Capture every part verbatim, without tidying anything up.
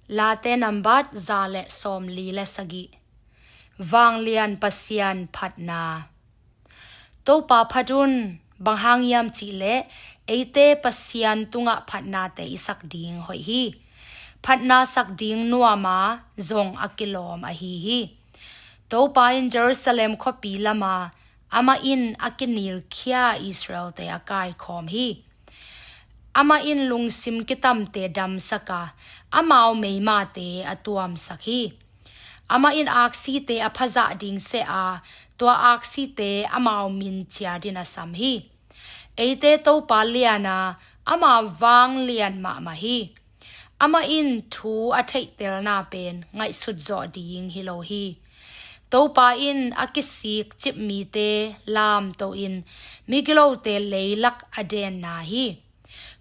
Late nambat za le sawmli le sagih. Vanglian Pasian phatna. Topa phat un, bang hang hiam cih leh eite Pasian tungah phatnate i sak ding hoih hi. Phatna sak ding nuam a, zong a kilawm ahi hi. Topa in Jerusalem khuapi lam a, amah in a kinilkhia Israelte a kaikhawm hi. Amah in lungsim kitamte damsak a, amau meimate a tuamsak hi. Amah in aksite a phazah ding seh a, tua aksite amau min ciat in a sam hi. Eite Topa lian a, ama vanglian mahmah hi. Amah in thu a theihtelna pen ngaihsut zawh ding hi lo hi. Topa in a kisik cip mite lamto in, migilote leilak a denna hi.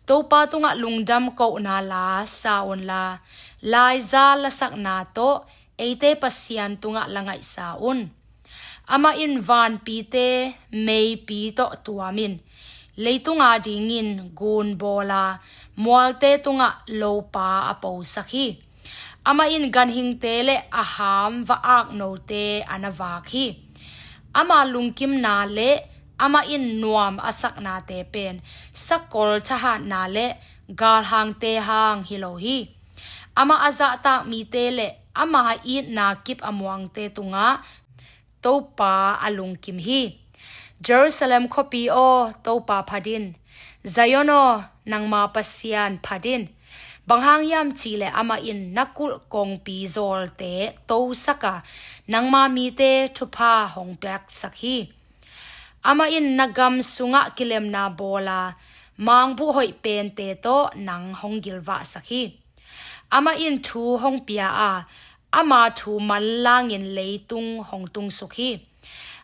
Topa tungah lungdam kohna la sa unla, laiza lasakna tawh eite Pasian tungah la ngaihsa un. Amah in vanpite meipi tawh tuamin, leitung adingin gun bawl a, mualte tungah lopa a posak hi. Amah in ganhingte le a ham va-ak note a na vak hi. Ama lungkimna le amah in nuam a saknate pen sakol thahatna le galhangte hang hi lo hi. Amah a zahtak mite le ama itna kip a muangte tungah Topa a lungkim hi. Jerusalem khuapi aw, Topa phat in. Zion aw, nangma Pasian phat in. Bang hang hiam cih leh amah in na kulh kongpi zawlte tosak a, nangma mite thupha hong piaksak hi. Amah in na gam sungah kilemna bawl a, mangbuh hoih pente tawh nang hong gilvahsak hi. Amah in thu hong pia a, ama thu manlangin leitung hong tungsuk hi.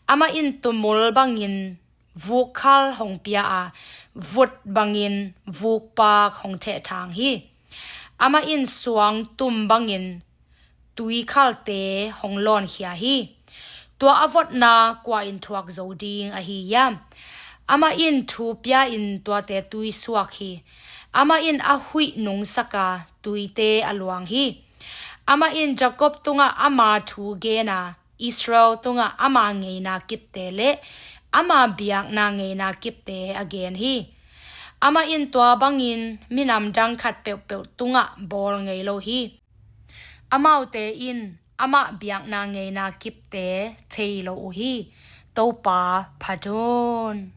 Amah in tumul bangin vukkhal hong pia a, vut bangin vukpak hong thehthang hi. Amah in suangtum bangin tuikhalte hong lawnkhia hi. Tua a votna kua in thuak zo ding ahi hiam? Amah in thu pia-in tuate tuisuak hi. Amah in a huih nungsak a, tuite a luang hi. Amah in Jakob tungah ama thu gen a, Israel tungah ama ngeina kipte le ama biakna ngeina kipte a gen hi. Amah in tua bangin minam dang khat peuhpeuh tungah bawl ngei lo hi. Amaute in amah biakna ngeina kipte thei lo uh hi. Topa phat un.